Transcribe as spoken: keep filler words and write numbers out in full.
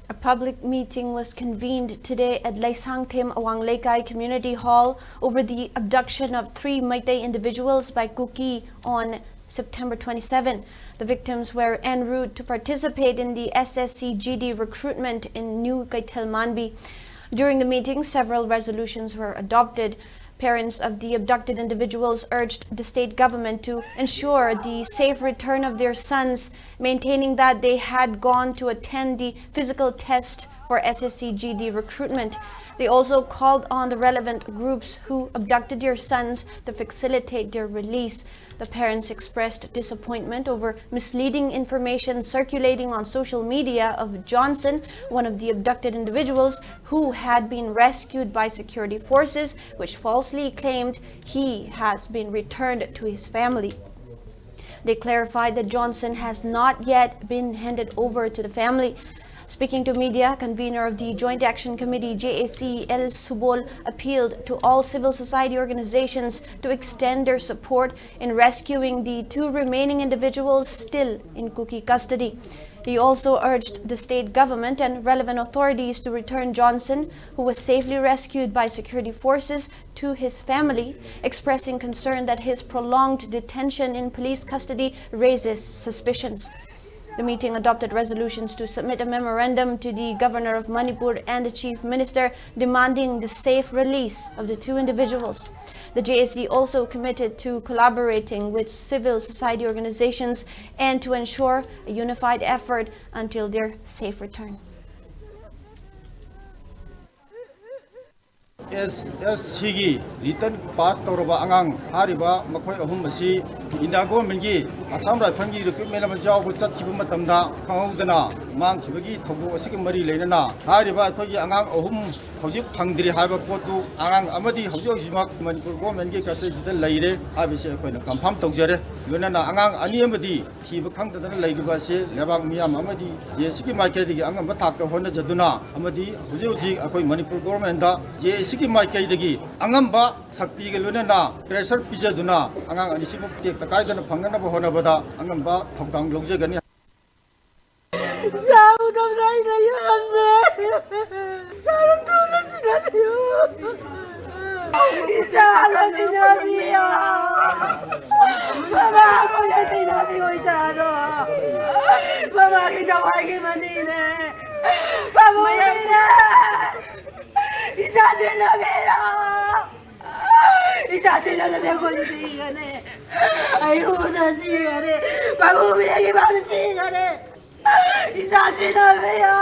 A public meeting was convened today at Leisangthem Awang Leikai Community Hall over the abduction of three Meitei individuals by Kuki on September twenty-seven. The victims were en route to participate in the S S C G D recruitment in New Keithelmanbi. During the meeting, several resolutions were adopted. Parents of the abducted individuals urged the state government to ensure the safe return of their sons, maintaining that they had gone to attend the physical test for S S C G D recruitment. They also called on the relevant groups who abducted their sons to facilitate their release. The parents expressed disappointment over misleading information circulating on social media of Johnson, one of the abducted individuals who had been rescued by security forces, which falsely claimed he has been returned to his family. They clarified that Johnson has not yet been handed over to the family. Speaking to media, convener of the Joint Action Committee, J A C, L Subol, appealed to all civil society organizations to extend their support in rescuing the two remaining individuals still in Kuki custody. He also urged the state government and relevant authorities to return Johnson, who was safely rescued by security forces, to his family, expressing concern that his prolonged detention in police custody raises suspicions. The meeting adopted resolutions to submit a memorandum to the Governor of Manipur and the Chief Minister demanding the safe release of the two individuals. The J A C also committed to collaborating with civil society organizations and to ensure a unified effort until their safe return. ꯑꯦꯁ ꯑꯦꯁ ꯁꯤꯒꯤ return pass ꯇꯧꯔꯕ ꯑꯉꯥꯡ ꯍꯥꯏꯔꯤꯕ ꯃꯈꯣꯏ ꯑꯍꯨꯝ ꯑꯁꯤ India ꯒꯣꯔꯃꯦꯟꯒꯤ Assam ꯔꯥꯏꯐꯜꯒꯤ recruitment ꯑꯃ ꯌꯥꯎꯕ ꯆꯠꯈꯤꯕ ꯃꯇꯝꯗ ꯈꯪꯍꯧꯗꯅ ꯃꯥꯡꯈꯤꯕꯒꯤ ꯊꯧꯗꯣꯛ ꯑꯁꯤꯒ ꯃꯔꯤ ꯂꯩꯅꯅ ꯍꯥꯏꯔꯤꯕ ꯑꯩꯈꯣꯏꯒꯤ ꯑꯉꯥꯡ ꯑꯍꯨꯝ ꯍꯧꯖꯤꯛ ꯐꯪꯗ꯭ꯔꯤ ꯍꯥꯏꯕ ꯄꯣꯠꯇꯨ ꯑꯉꯥꯡ ꯑꯃꯗꯤ ꯍꯧꯖꯤꯛ ꯍꯧꯖꯤꯛꯃꯛ ꯃꯅꯤꯄꯨꯔ ꯒꯣꯔꯃꯦꯟꯒꯤ ꯀꯁꯇꯗꯤꯗ ꯂꯩꯔꯦ ꯍꯥꯏꯕꯁꯤ ꯑꯩꯈꯣꯏꯅ ꯀꯟꯐꯥꯔꯝ ꯇꯧꯖꯔꯦ꯫ ꯂꯣꯏꯅꯅ ꯑꯉꯥꯡ ꯑꯅꯤ ꯑꯃꯗꯤ ꯊꯤꯕ ꯈꯪꯗꯗꯅ ꯂꯩꯔꯤꯕ ꯑꯁꯤ ꯂꯩꯕꯥꯛ ꯃꯤꯌꯥꯝ ꯑꯃꯗꯤ ꯖꯦ ꯑꯦ ꯁꯤꯒꯤ ꯃꯥꯏꯀꯩꯗꯒꯤ ꯑꯉꯝꯕ ꯊꯥꯛꯇ ꯍꯣꯠꯅꯖꯗꯨꯅ ꯑꯃꯗꯤ ꯍꯧꯖꯤꯛ ꯍꯧꯖꯤꯛ ꯑꯩꯈꯣꯏ ꯃꯅꯤꯄꯨꯔ ꯒꯣꯔꯃꯦꯟꯗ ꯖꯦ ꯑꯦ ꯁꯤꯒꯤ ꯃꯥꯏꯀꯩꯗꯒꯤ ꯑꯉꯝꯕ ꯁꯛꯇꯤꯒ ꯂꯣꯏꯅꯅ ꯄ꯭ꯔꯦꯁꯔ ꯄꯤꯖꯗꯨꯅ ꯑꯉꯥꯡ ꯑꯅꯤꯁꯤꯕꯨ ꯇꯦꯛꯇ ꯀꯥꯏꯗꯅ ꯐꯪꯅꯅꯕ ꯍꯣꯠꯅꯕꯗ ꯑꯉꯝꯕ ꯊꯧꯗꯥꯡ ꯂꯧꯖꯒꯅꯤ꯫ ꯆꯥꯕ ꯉꯝꯗ꯭ꯔꯦ ꯑꯩ ꯂꯩꯌꯨ ꯌꯥꯝ ꯏꯆꯥꯗꯣ ꯊꯨꯅ ꯁꯤꯟꯅꯕꯤꯌꯨ꯫ ꯏꯆꯥꯗꯣ ꯁꯤꯟꯅꯕꯤꯌꯣ꯫ ꯃꯃꯥ ꯑꯃꯨꯛꯇ ꯁꯤꯟꯅꯕꯤꯌꯣ ꯏꯆꯥꯗꯣ꯫ ꯃꯃꯥꯒꯤ ꯊꯋꯥꯏꯒꯤ ꯃꯅꯤꯅꯦ꯫ ꯄꯥꯕꯨꯡꯅꯤꯅꯦ꯫ ꯏꯆꯥ ꯁꯤꯟꯅꯕꯤꯌꯣ꯫ ꯏꯆꯥ ꯁꯤꯟꯅꯗꯗꯤ ꯑꯩꯈꯣꯏꯁꯨ ꯁꯤꯒꯅꯤ꯫ ꯑꯩ ꯎꯅ ꯁꯤꯒꯅꯤ꯫ ꯄꯥꯕꯨꯡꯅꯤꯒꯤ ꯃꯥꯅ ꯁꯤꯒꯅꯤ꯫ ꯏꯆꯥ ꯁꯤꯟꯅꯕꯤꯌꯣ꯫